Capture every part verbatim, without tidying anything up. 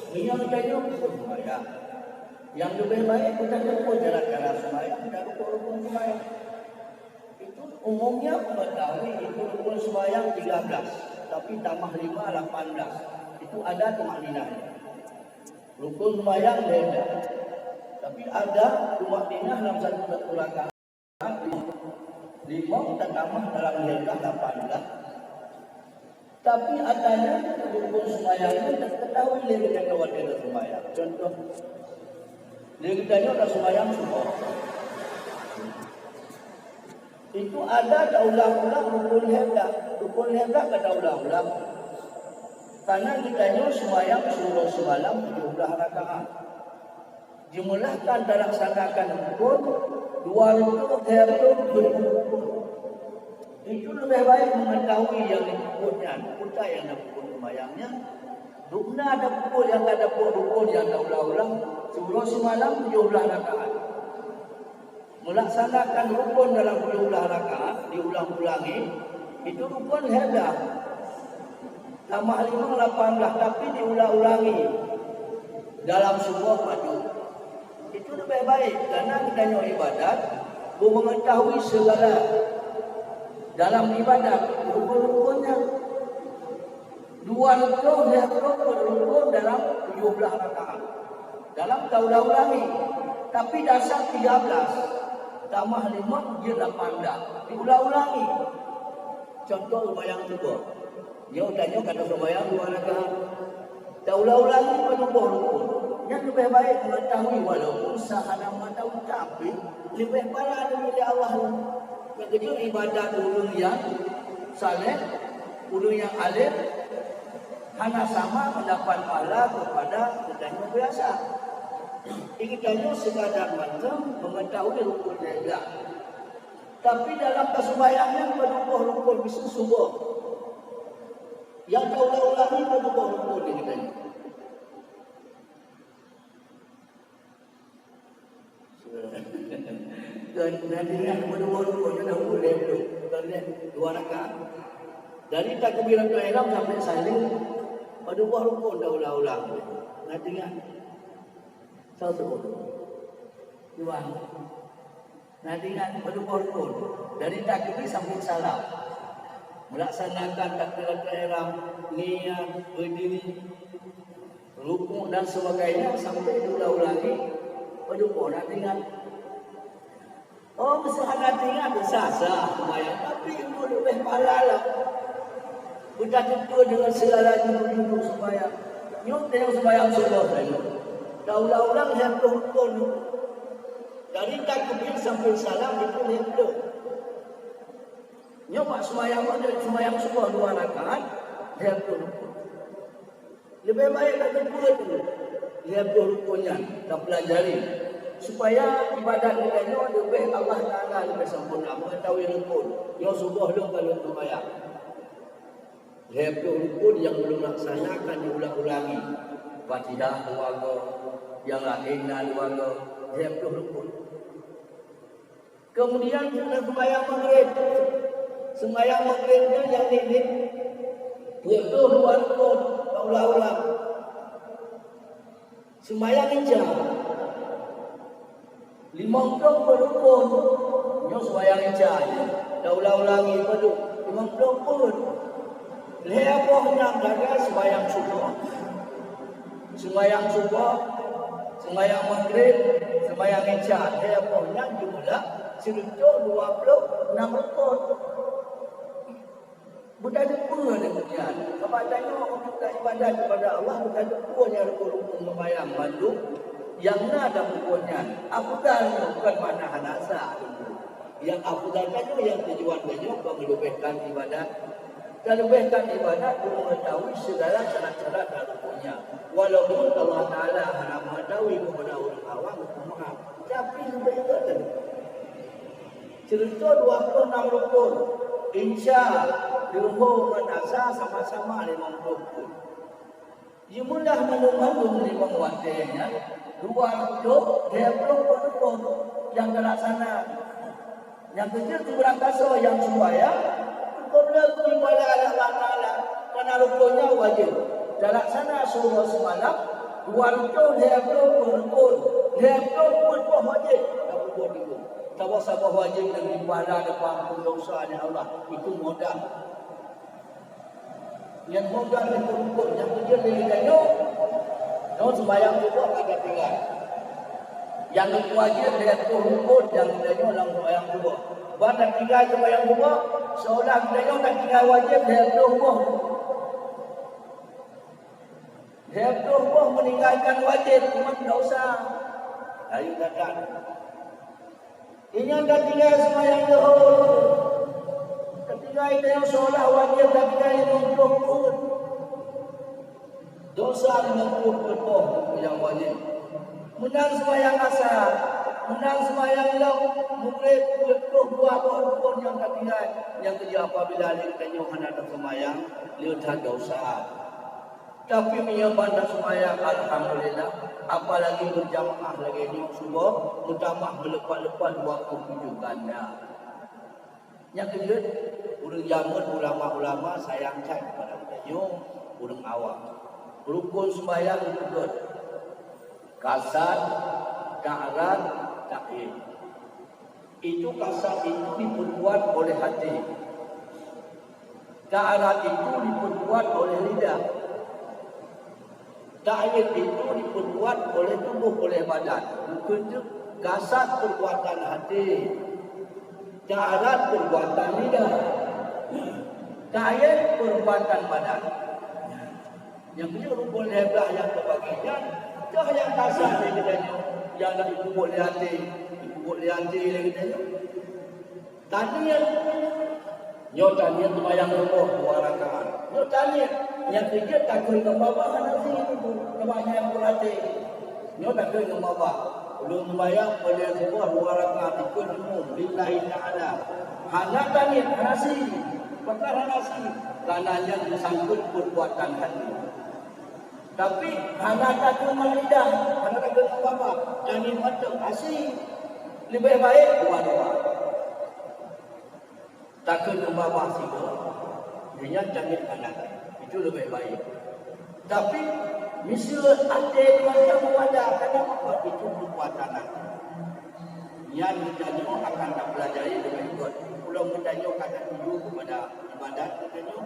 Meunyoe tanyoe pun seumayang, nyang leubeh baik geutanyoe pun cara-cara seumayang dan rukun-rukun seumayang. Itu umumnya mengetahui itu rukun seumayang tiga belas, tapi tambah lima, lapan belas. Itu ada tumakninahnya. Rukun seumayang beda. Tapi ada tumakninah dalam satu rakaat. Limong tatamah dalam lhèe blah lapan blah. Tapi adanya rukun seumayang nyan takeutahui lé geutanyoe watèe taseumayang. Contoh, lé geutanyoe taseumayang suboh. Itu ada taulang-ulang rukun lhèe blah. Rukun lhèe blah ka taulang-ulang. Karena geutanyoe seumayang siuroe simalam tujoh blah rakaat. Jumlah kan talaksanakan rukun dua reutôh lhèe ploh rukun. Itu leubeh baik mengetahui nyang dipeubuet nyan, peue nyang dipeubuet seumayang nyan. Dum na dipeubuet nyang ka dipeubuet rukun nyang taulang-ulang, siuroe simalam tujoh blah rakaat. Melaksanakan rukun dalam tujoh blah rakaat diulang-ulangi, itu rukun lhèe blah. Tamah limong lapan blah, tapi diulang-ulangi dalam suboh padum. Itu leubeh baik, karena geutanyoe ibadat, beumengetahui segala dalam ibadat, rukun-rukunnya. Dua reutôh lhèe ploh rukun dalam tujoh blah rakaat. Dalam taulang-ulangi. Tapi dasar tiga blah, tamah limong jeuet lapan blah. Diulang-ulangi. Contoh seumayang suboh. Nyoe tanyoe ka taseumayang dua rakaat. Taulang-ulangi padum boh rukun. Nyan leubeh baik mengetahui walaupun sahana mengetahui, tapi leubeh pahala dari Allah. Nyang keujeuet ibadat ureueng nyang saleh, ureueng nyang alim, hana sama mendapat pahala kepada geutanyoe biasa. Geutanyoe sekadar mantong mengetahui rukun lhèe blah. Tapi dalam taseumayang nyan padum boh rukun, miseue suboh. Nyang taulang-ulangi padum boh rukun di geutanyoe. Dan, dan ingat padum boh rukun nyan dah boleh tu. Bukan dua rakaat. Dari takbiratul ihram sampai salam, padum boh rukun taulang-ulang. Nah, ingat. Satu. Dua. Nah, ingat padum boh rukun. Dari takbir sampai salam. Melaksanakan takbiratul ihram, niat, berdiri, rukuk dan sebagainya sampai diulang-ulangi padum boh, nah, ingat. Oh, meuseuhana ingat sah-sah seumayang, tapi ilmu leubeh pahala lah. Beutateupeue deungon segala juduk-juduk seumayang. Nyoe teuh seumayang suboh tadi. Taulang-ulang lhèe ploh rukun. Dari takbir sampai salam itu lhèe ploh. Nyoe bak seumayang maghrib, seumayang suboh dua rakaat, lhèe ploh rukun. Leubeh baik tateupeue tu lhèe ploh rukun nyan, tapeulajari, supaya ibadat geutanyoe leubeh Allah Taala leubeh sempurna, mengetahui rukun. Nyoe suboh lôn ka lôn seumayang. Lhèe ploh rukun nyang ulôn laksanakan diulang-ulangi. Fatihah dua goe, nyang laén na dua goe, lhèe ploh rukun. Kemudian kita sembahyang maghrib. Sembahyang maghrib nyan nyang nit-nit, peuet ploh dua rukun, taulang-ulang. Sembahyang Isya, limong ploh peuet rukun. Nyoe sembahyang Isya nyan, taulang-ulangi padum, limong ploh peuet. Lhèe boh nyan lagèe sembahyang suboh, sembahyang suboh, sembahyang maghrib, sembahyang Isya. Lhèe boh nyan jumlah sireutôh dua ploh nam rukun. Beutateupeue lé nyan. Sabab tanyoe untuk taibadat kepada Allah, beutateupeue nyan rukun-rukun seumayang mandum nyang na dan rukun nyan. Afdal nyoe bukan makna hana sah. Nyang afdal tanyoe, nyang tujuan tanyoe keu meuleubehkan ibadat. Meuleubehkan ibadat keu mengetahui segala syarat-syarat dan rukunnya. Walaupun Allah Taala hana mengetahui kepada orang awam, mohon maaf. Tapi leubeh gèt tadi. Sireutôh dua ploh nam rukun. Isya, Zuhur ngon Asar sama-sama limong ploh rukun. Jumlah mandum-mandum limong watèe nyan dua reutôh lhèe ploh peuet rukun nyang talaksana. Nyang keujeuet sibarang kasoe nyang sumbayang, hukôm lé geutimpa lé Allah Taala, karena rukun nyan wajéb. Talaksana siuroe simalam, Dua rukon, lhèe ploh rukon, lhèe ploh peuet boh wajéb. Tapeubuet itu. Saboh-saboh wajéb nyang dipahala dan peuampôn desya lé Allah, itu modal. Nyang modal rukon-rukon nyang keujeuet lé geutanyoe, nyoe seumayang suboh ka tatinggai. Nyang wajéb lhèe ploh rukon nyang geutanyoe lam seumayang suboh. Ban tatinggai seumayang suboh, seolah geutanyoe tatinggai wajéb lhèe ploh boh. Lhèe ploh boh meuninggalkan wajéb, cuma desya. Ayo datang. Ingat tatinggai seumayang Zuhur. Tatinggai tanyoe seolah wajéb tatinggai limong ploh peuet. Desya limong ploh peuet boh nyang wajéb. Meunan seumayang Asar, meunan seumayang lom, Magrib, peuet ploh dua boh rukon nyang tatinggai. Nyang keujeuet apabila lé geutanyoe hana taseumayang, le that desya. Tapi meunyoe ban taseumayang, alhamdulillah, apalagi beujamaah lagèe nyoe suboh, meutamah meuleupah-leupah dua ploh tujoh ganda. Nyang keujeuet, ureueng jameun ulama-ulama sayang that keupada geutanyoe ureueng awam. Rukon seumayang geupeugöt, kasad, ta'arad, ta'yid. Itu kasad itu diperbuat oleh hati. Ta'arad itu diperbuat oleh lidah. Ta'yid itu diperbuat oleh tubuh, oleh badan. Bukon teuk kasad perbuatan hati, ta'arad perbuatan lidah, ta'yid perbuatan badan. Nyang keujeuet rukon lhèe blah nyang teubagi nyan, toh nyang kasad lé geutanyoe, nyang na jipeubuet lé até, jipeubuet lé até lé geutanyoe. Taniet. Nyoe taniet seumayang suboh dua rakaat. Nyoe taniet. Nyang keujeuet takheun ngon babah hana sih, teuma nyang beuraté. Nyoe takheun ngon babah. Ulôn seumayang peureulèe suboh dua rakaat dikeue makmum lillahi ta'ala. Hana taniet, hana sih. Pakon hana sih? Karena nyan meusangkut perbuatan hati. Tapi hana takheun ngon lidah, hana takheun ngon babah, taniet mantong, hana sih. Leubeh baik dua-dua. Takheun ngon babah sigoe, nyan taniet mantong. Itu leubeh baik. Tapi miseue até mantong meuwadah, karena apa? Itu perbuatan hati. Nyan geutanyoe akan tapeulajari leubeh göt. Ulôn geutanyoe ka tatuju keupada ibadat geutanyoe.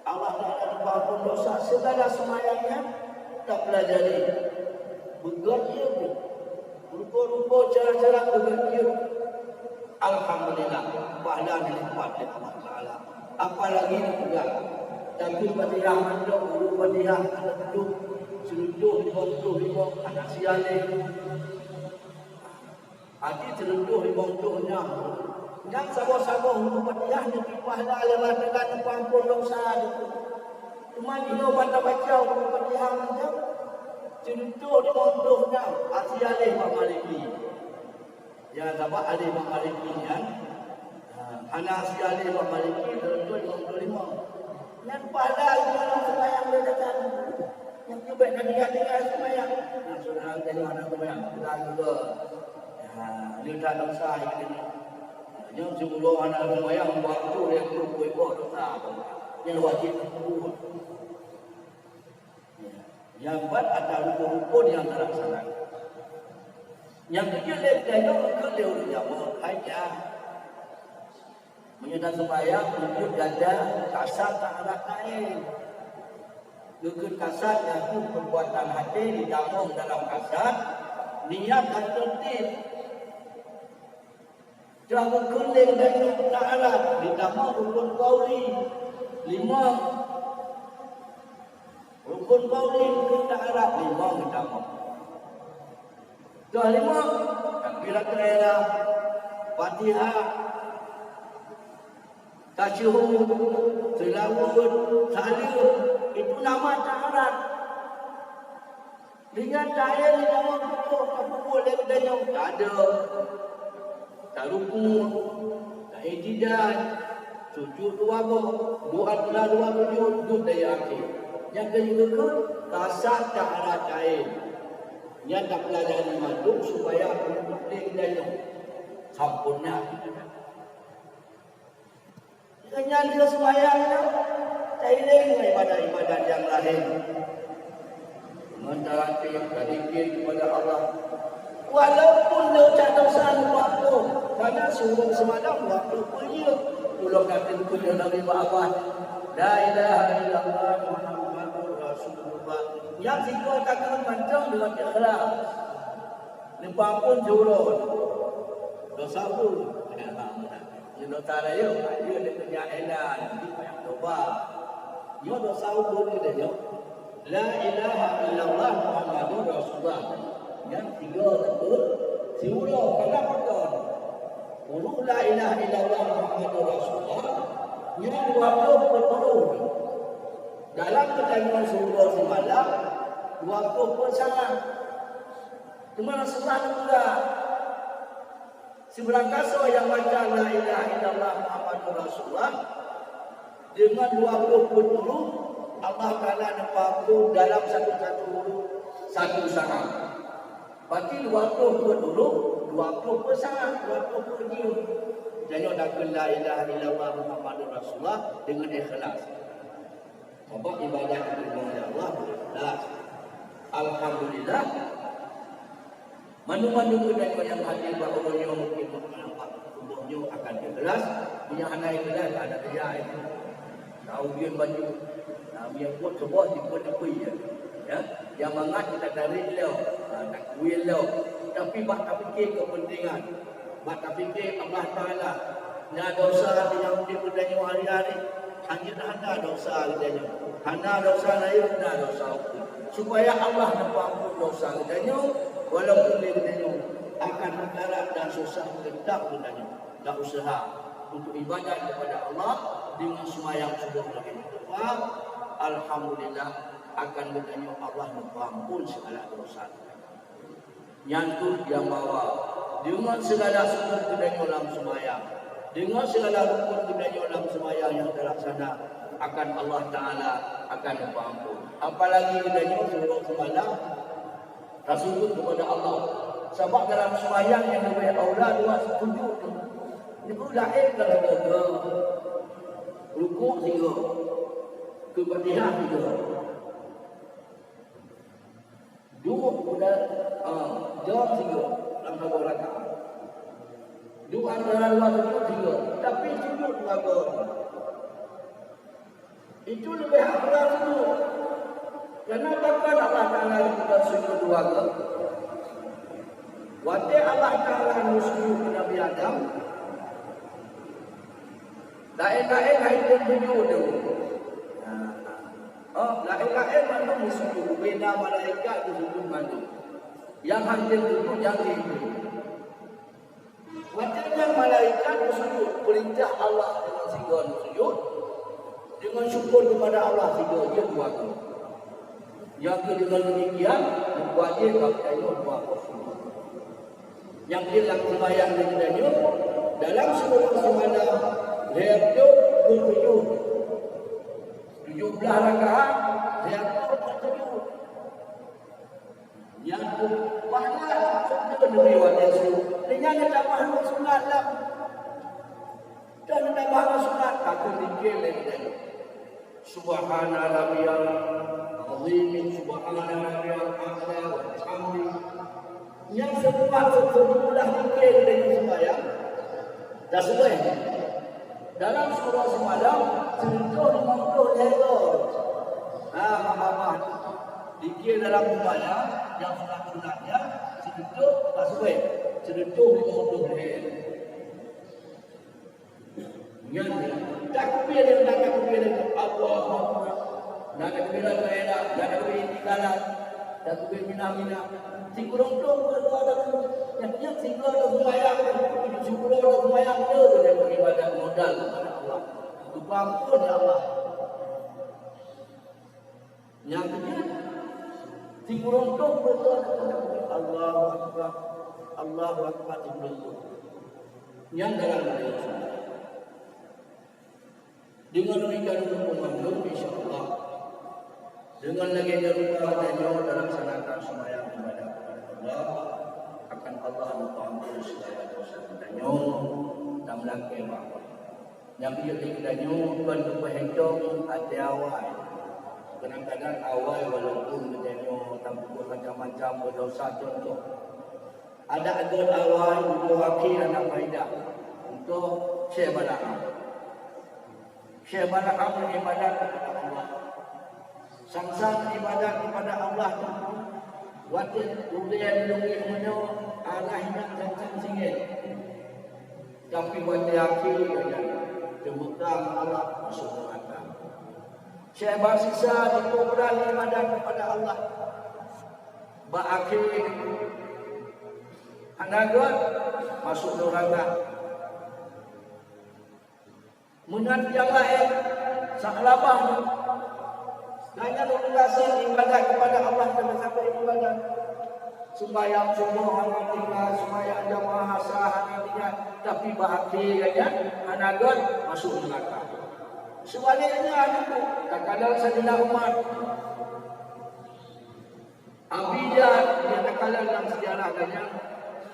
Allah Taala geupeuampôn desya, segala seumayang nyan tapeulajari. Beugöt jeuet. Rupa-rupa cara-cara beugöt jeuet. Alhamdulillah, pahala dilipat lé Allah Taala. Apalagi dipeugah. Tapi Fatihah mantong, ureueng Fatihah hana teututup. Seureutoh limong ploh limong hana sialé. Até seureutoh limong ploh nyan, nyang saboh-saboh huruf Fatihah nyan pahala lé Allah Taala geupeuampôn desya teuh. Teuma jinoe ban tabaca huruf Fatihah nyan, seureutoh limong ploh nyan hana sialé bak Maliki. Ya, sabab alif bak Maliki nyan, ha, hana sialé bak Maliki, seureutoh limong ploh limong. Nyan pahala geutanyoe seumayang lé gata. Nyang keubiet ka tinggai-tinggai seumayang. Nah, syedara geutanyoe hana seumayang, peugah juga. Ha, nyoe that desya geutanyoe. Nyoe siuroe hana seumayang, waktu lhèe ploh peuet boh desya. Nyan wajéb tapeubuet. Ya. Nyang ban atra rukon-rukon nyang talaksana. Nyang keujeuet lé geutanyoe keu lé ureueng jameun, hai nyan. Meunyoe taseumayang, wujud ganda, kasad, ta'arad, ta'yid. Geukheun kasad, yaitu perbuatan até ditamong dalam kasad, niat dan tertib. Teuma geukheun lé geutanyoe ta'arad, ditamong rukon qauli, limong. Rukon qauli geukheun ta'arad, limong ditamong. Toh limong, takbiratul ihram, Fatihah, tasyahud, seulaweuet, saleuem, itu nama ta'arad. Dengan ta'yid nyang peubuet lé geutanyoe, tadong, taruku, ta'iktidal, sujud dua boh, dua dua sujud, sujud dari akhé. Nyang keu geukheun, kasad ta'arad ta'yid. Nyan tapeulajari mandum supaya peubuet lé geutanyoe sampoereuna. Nyan lheueh seumayang nyoe, tairéng ngon ibadat-ibadat nyang laén. Mantara teuh tazikir kepada Allah. Walaupun neucak dosa neubuet, karena siuroe simalam dua ploh peuet jeuem. Ulôn ka teupeue lagèe bak Allah. La ilaha illallah Muhammadur Rasulullah. Nyang sigoe takheun mantong deungon ikhlas. Neupeuampon siuroe. Dosa ulôn. Nyoe dosa rayeuk, akhé lé keujak élan, di payah toba. Nyoe dosa ulôn geutanyoe. La ilaha illallah Muhammadur Rasulullah. Nyan tiga ratus siuroe, kana pakon. Ureuëng la ilaha illallah Muhammadur Rasulullah, nyan dua ploh peuet uroe. Dalam geutanyoe siuroe simalam, dua ploh peuet salah. Teuma Rasulullah geupeugah, sibarang gasoe nyang baca la ilaha illallah Muhammadur Rasulullah deungon dua ploh peuet uroe, Allah Taala neupeuampon dalam satu-satu uroe satu sahat. Berarti dua ploh peuet uroe, dua ploh peuet sahat, dua ploh peuet jeuem. Tanyoe takheun la ilaha illallah Muhammadur Rasulullah deungon ikhlas. Sabab ibadat diterima oleh Allah, ikhlas. Alhamdulillah. Mandum-mandum geutanyoe nyang hadir bak uroe nyoe mungkin bak tuboh nyoe akan ikhlas, meunyoe hana ikhlas, hana teuja itu. Ka ujeuen baju, na meunyoe buet keuboh, jipeuet apui, ya. Ya, nyang mangat kita tarék lom, ha, takuil lom. Tapi bak tapike keupeuntengan, bak tapike Allah Taala. Na dosa nyang udeb geutanyoe hari-hari, hana dosa geutanyoe. Hana dosa laén, na dosa ulôn. Supaya Allah neupeuampon dosa geutanyoe, walaupun lé geutanyoe akan meudarat dan susah, teutap geutanyoe ta useuha untuk ibadat kepada Allah dengan sembahyang subuh lagi. Alhamdulillah, akan geutanyoe Allah neupeuampon segala dosa. Nyan kheueh nyang bahwa deungon segala sujud geutanyoe lam seumayang, deungon segala rukun geutanyoe lam seumayang nyang talaksana, akan Allah Taala akan neupeuampon. Apalagi geutanyoe siuroe simalam tasujud kepada Allah. Sabab dalam seumayang nyang leubeh aula dua sujud tu. Nyoe laén kalau gaga rukuk sigoe, keu Fatihah sigoe. Duek udah, ah, jam sigoe lam saboh rakaat. Duek antara dua sujud sigoe, tapi sujud dua goe. Itu leubeh afdal sujud. Kenapa kan Allah Taala geupeugah sujud dua goe? Watèe Allah Taala meusujud keu Nabi Adam, laén-laén hai sujud tu. Nah, oh, laén-laén mandum meusujud, bubena malaikat meusujud mandum. Nyang hana sujud nyang di Watèe nyan malaikat meusujud, peurintah Allah deungon sigoe meusujud, deungon syukur kepada Allah sigoe jeuet dua goe. Nyang keu deungon demikian, meuwajéb bak tanyoe dua goe sujud. Nyang keu lam seumayang deungon tanyoe, dalam siuroe simalam, lhèe reutôh dua ploh tujoh, tujoh blaih rakaat, lhèe reutôh dua ploh tujoh. Nyan pun pahala seukeudeuh neubri watèe su. Dengan neutambah lom sunat lam. Dan neutambah lom sunat, takheun zikir lé geutanyoe. Subhana rabbiyal azim, subhana rabbiyal a'la, walhamdulillah. Nyang seukuat seukulah zikir geutanyoe seumayang. Tasbih. Dalam siuroe simalam, sireutôh limong ploh lhèe goe. Ha, mama-mama. Zikir dalam seumayang, nyang sunat-sunat nyan, sireutôh tasbih, sireutôh limong ploh lhèe. Nyan, takbir nyang na takbir, Allahu Akbar. Na takbiratul ihram, na takbir intiqalat, takbir mina-mina. Sikureueng tông keudua takbir. Nyan, nyan sikureueng tông seumayang, sikureueng tông seumayang, nyoe ibadat modal kepada Allah. Untuk ampun ya Allah. Nyang keujeuet, sikureueng tông beutôi, Allahu Akbar, Allahu Akbar, sikureueng tông. Nyang dalam dosa. Deungon demikian huköm mandum, insya Allah. Deungon lagèe nyan rupa tanyoe talaksanakan seumayang ibadat kepada Allah, akan Allah neupeuampun segala dosa tanyoe dan meulakèe bak Allah. Nyang pih lé geutanyoe kon teupeuhitong até awai. Kadang-kadang awai walaupun geutanyoe Kamoe desya contoh. Adak göt awai, uroe akhé hana faedah. Contoh, Syekh Balaam. Syekh Balaam beribadat kepada Allah. Sang-sang ibadat kepada Allah tu, watèe udeb leungit meunyoe, arah inong sang-sang singgeh. Tapi watèe akhé nyan, teumeukam Allah masuk neuraka. Syekh Basisa jipeubeurani ibadat kepada Allah. Bak akhé, hana göt, masuk neuraka. Meunan nyang laén, Sa'labah nyoe. Gobnyan ureueng gasien ibadat kepada Allah, sabe-sabe ibadat. Sumbayang suboh hana tinggai, sumbayang jamaah asa hana tinggai, tapi bak akhé gobnyan hana göt, masuk neuraka. Seubaliknya, takalon Saidina Umar. Abi Jahal nyang takalon lam seujarah gobnyan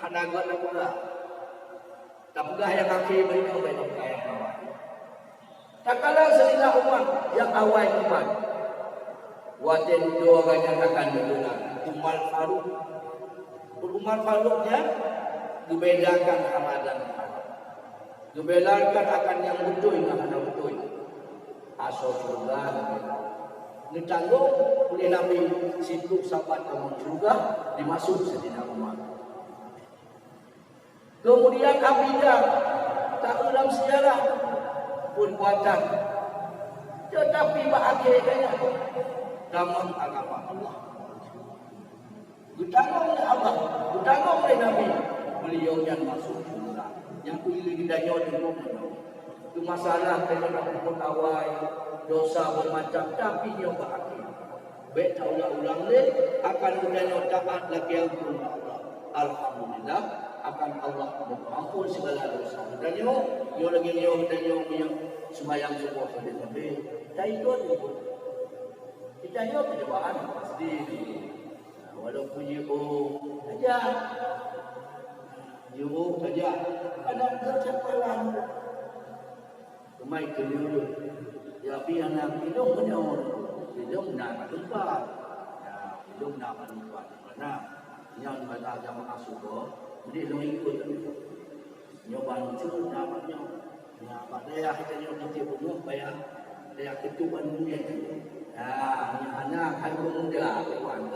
hana göt tapeugah. Tapeugah nyang akhé, bak nyoe bak nyoe nyang awai. Takalon Saidina Umar nyang awai iman. Watèe dudoe gobnyan akan geupeugah Umar Faruq. Umar Faruq nyan geubedakan halal dan haram. Geubedakan akan nyang beutôi ngon hana beutôi. Asoe syeuruga Nabi. Neutanggong uleh Nabi, siploh sabat tamong syeuruga, dimasuk Saidina Umar. Keumudian Abi Dar, taeu lam seujarah, peubuatan. Teutapi bak akhé gobnyan, tamong agama Allah. Geutanggong lé Allah, geutanggong lé Nabi, beuliau nyan masuk syeuruga. Nyang keu lé geutanyoe teungku meunyoe. Keu masalah geutanyoe na peubuet awai, desya banmacam, tapi nyoe bak akhé. Bèk taulang-ulang lé, akan geutanyoe taat lakèe amphon Allah. Alhamdulillah, akan Allah meuamphon sigala desya geutanyoe. Nyoe lagèe nyoe geutanyoe meunyoe seumayang suboh sabe-sabe, taikot teungku. Geutanyoe pencobaan pasti. Walaupun jiôh tajak, jiôh tajak, kadang teucapai lam. Teuma keuneuk, ya, pih hana ilông meunyoe, ilông na ka teumpat. Ya, ilông na ka teumpat. Mana? Nyan bak jamaah suboh, jadi lôn ikot. Nyoe bansa na bak nyoe. Na bak dayah geutanyoe, Bukit Bungok, baya dayah Keutuek Bandung nyan. Na, nyoe hana hai ureueng muda, kawan,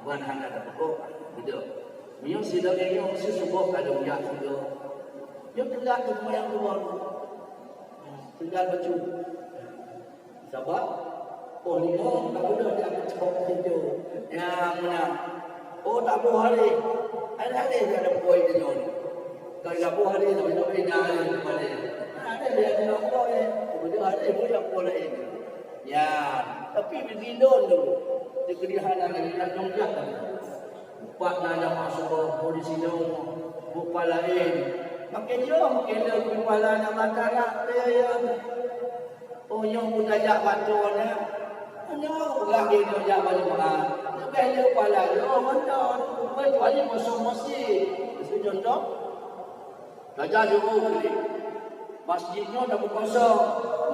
ban hana tapeugob, beudôh. Meunyoe sidang nyoe, si suboh ka lôn jak sidang. Nyoe tinggai keu seumayang luwa. Tinggai bacut. Sabab, oh, nyoe ka beudôh jak keucok situ. Nyan meunan. Oh, taboh haré. Haré-haré jak tapeubuet di nyoe. Ka taboh haré, tapi tak pernah haré kembali. Ada dia kena buat, eh. Beudôh haré, buet jak buet laén. Nyan. Tapi beugindon tu. Dia keulihan ada, dia nak jongkak. Pat na nyang masuk bak polisi nyoe, buet laén. Makin nyoe, makin le kepala nyang mata nak, ya, ya. Oh, nyoe pun tajak bak droe nyan. Nyoe ureueng lagèe nyoe jak bak jeumaat. Leubeh le pala nyoe mantong. Kecuali kosong masjid. Secontoh, tajak jeuet keu masjid nyoe tapeukosong.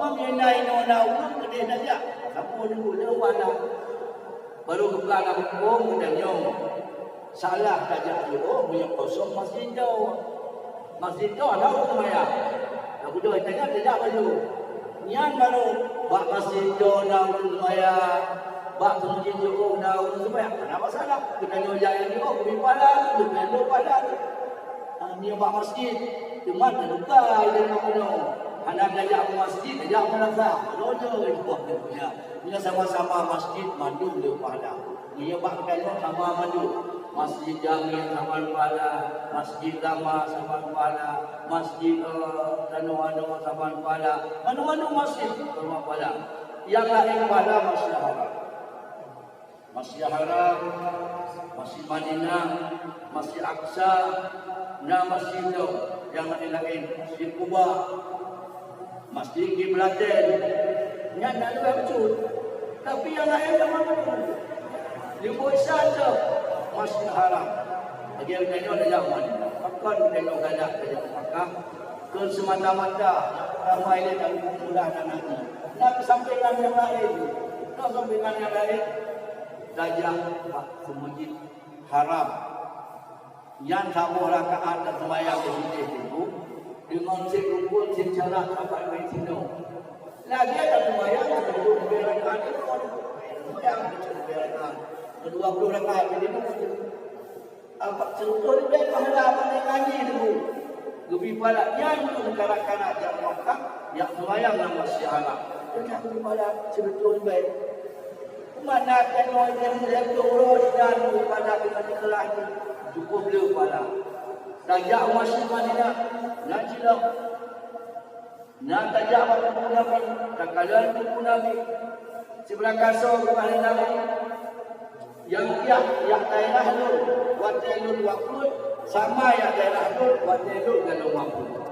Meunyoe na inoe na ureueng keudeh tajak. Sapeue nunggu le pala. Barô geupeugah lam hukôm geutanyoe. Salah tajak jeuet meunyoe kosong masjid nyoe. Masjid nyoe na ureueng seumayang. Dak beudôh tajak, tajak baju. Nyan barô bak masjid nyoe na ureueng seumayang. Bak masjid nyoe na ureueng seumayang. Hana masalah. Geutanyoe jak nyang jeuet, geubri pahala, geubri pahala. Ah, nyoe bak masjid. Teuma teuka ilèe nyoe. Hana tajak u masjid, tajak madrasah. Roh nyoe, nyoe. Nyoe sama-sama masjid mandum le pahala. Meunyoe bak geutanyoe sama mandum. Masjid Jami sama pahala, Masjid Lama sama pahala, Masjid, eh, Tanoh Anoe sama pahala. Manoe-manoe masjid sama pahala. Nyang laén pahala Masjid Haram. Masjid Haram, Masjid Madinah, Masjid Aqsa, na masjid nyoe nyang laén-laén, Masjid Quba. Masjid Kiblatain, nyan na dua bacut. Tapi nyang laén lam mana? Di Busan tu, Masjid Haram. Lagèe geutanyoe tajak u Madinah. Pakon geutanyoe galak tajak u Makkah? Keu semata-mata, ramai lé tamu muda dan haji. Na sampingan nyang laén. Na sampingan nyang laén. Tajak bak seumeujid haram. Nyan saboh rakaat taseumayang beusideh teungku, deungon seukumpul seucara saban baét sinoe. Lagèe taseumayang seukumpul ribèe rakaat deungon, taseumayang seukumpul ribèe rakaat, dua ploh rakaat beusideh teungku. Apa seukumpul ribèe pahala bak ngaji teungku. Geubri pahala nyan pun karak-karak jak Makkah, jak seumayang lam Masjid Haram. Teuka geubri pahala seukumpul ribèe. Mana tanyoe nyang lhèe uroe inan ibadat deungon ikhlaih nyoe cukup le pahala. Tajak u Masjid Madinah, na cilok. Na tajak bak kubu Nabi, takalon kubu Nabi. Siblah kasoe kubu Nabi. Nyang jak, jak daerah lôn, watèe lôn wafeuet, sama jak daerah lôn, watèe lôn galom wafeuet.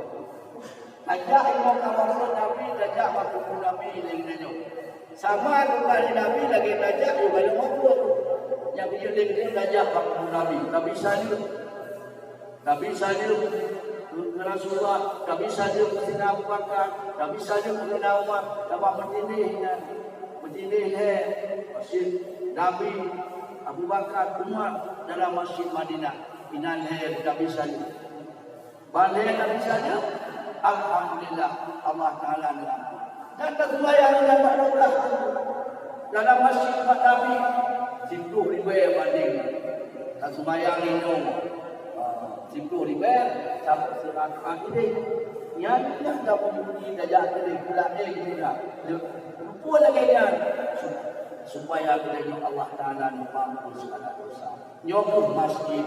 Tajak inoe ka wafeuet Nabi, tajak bak kubu Nabi lé geutanyoe. Sama geuba lé Nabi lagèe tajak u galom wafeuet. Nyang geujeuet lé geutanyoe tajak bak kubu Nabi. Tabi saleuem. Tabi saleuem keu Rasulullah, tabi saleuem keu Saidina Abu Bakar, tabi saleuem keu Saidina Umar, tabak meutindéh inan. Meutindéh lhèe Masjid Nabi, Abu Bakar, Umar dalam Masjid Madinah. Inan lhèe tabi saleuem. Ban lhèe tabi saleuem, alhamdulillah, Allah Taala neuampôn. Dan taseumayang lam bak dua blah dalam Masjid Nabawi, siploh ribèe bandéng taseumayang inoe. Ah, siploh ribèe saboh sirakaat idéh. Nyan nyang tapuji-puji tajak keudéh pulak lé geutanyoe. Peue lagèe nyan? Su-, supaya geutanyoe Allah Taala neupeuampôn segala dosa. Nyoe kheueh masjid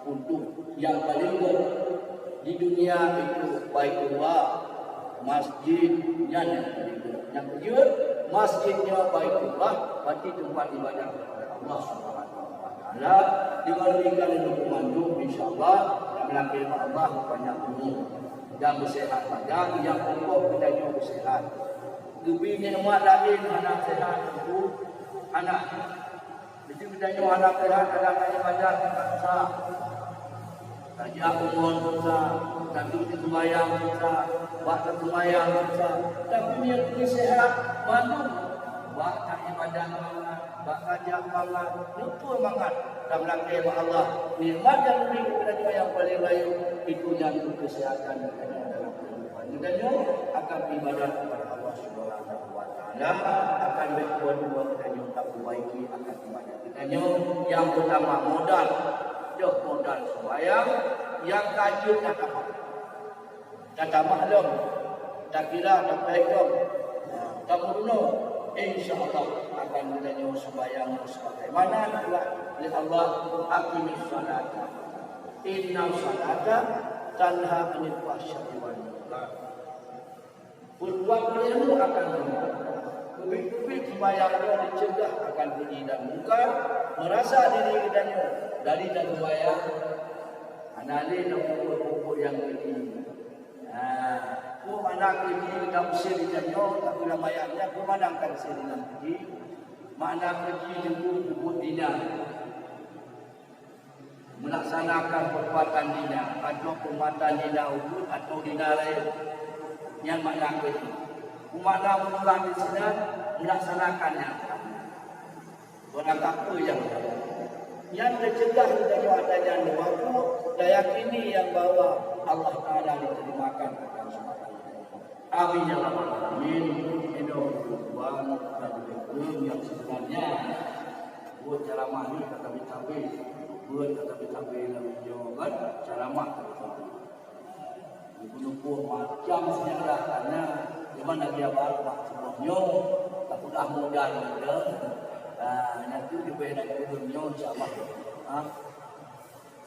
untuk nyang paleng göt di dunia itu Baitullah. Masjid nyan nyang paleng göt. Nyang keujeuet, masjid nyoe Baitullah, berarti tempat ibadah kepada Allah Subhanahu wa Taala. Deungon demikian untuk mandum, insya Allah, dan melakèe Allah panjang umur dan beuseuhat badan, nyang pokok geutanyoe beuseuhat. Geubri nikmat laén hana seuhat, hana. Jadi geutanyoe hana keuhai dalam ibadat nyang sah. Tajak u mall susah, tajak seumayang susah, bak seumayang susah. Tapi meunyoe seuhat, mandum bak ibadat mangat, bak tajak mangat, neupeu mangat. Dan meulakèe bak Allah, nikmat nyang geubri keu geutanyoe nyang paleng rayeuk, itu nyan keu keuseuhatan geutanyoe dalam kehidupan. Geutanyoe akan ibadat kepada Allah Subhanahu wa Taala, akan bèk dua-dua geutanyoe taperbaiki akan ibadat. Tanyoe nyang peutama modal, yoh modal seumayang, nyang ka jeuet tatamah. Tatamah lom, takira, tapeuhèk lom, tameurunoe, insya Allah akan geutanyoe seumayang sebagaimana dibuet lé Allah, "Aqimis shalata, inna shalata tanha 'anil fahsya'i wal munkar." Peubuet lé mu akan mungkar. Keubiet-keubiet seumayang nyoe dicegah akan keji dan mungkar, meurasa diri geutanyoe dari taseumayang hana lé na peubuet-peubuet nyang keji. Nah, peue makna keji geutanyoe use di tanyoe, tapi lam ayat nyan peue makna ka use di lam keji? Makna keji teungku peubuet zina. Meulaksanakan peurbuatan zina, atau peurbuatan zina ubeut atau zina laén. Nyan makna keji. Makna meuulang di sinan, meulaksanakan nyan. Barang kapeue nyang nyan teuceugah geutanyoe ata nyan lé waktu tayakini nyang bahwa Allah Taala diterimakan akan seumayang. Amin ya rabbal alamin. Inoe Tuhan dan Rasul nyang seubeunarnya. Buet ceramah ni ka tabe-tabe, buet ka tabe-tabe lam nyoe kan, ceramah ka tabe-tabe. Meunyoe macam sejarah kana, di mana dia baru bak nyoe, tak pernah mudah muda. Ah, nanti di bawah dan turun nyoe, insya Allah. Ah,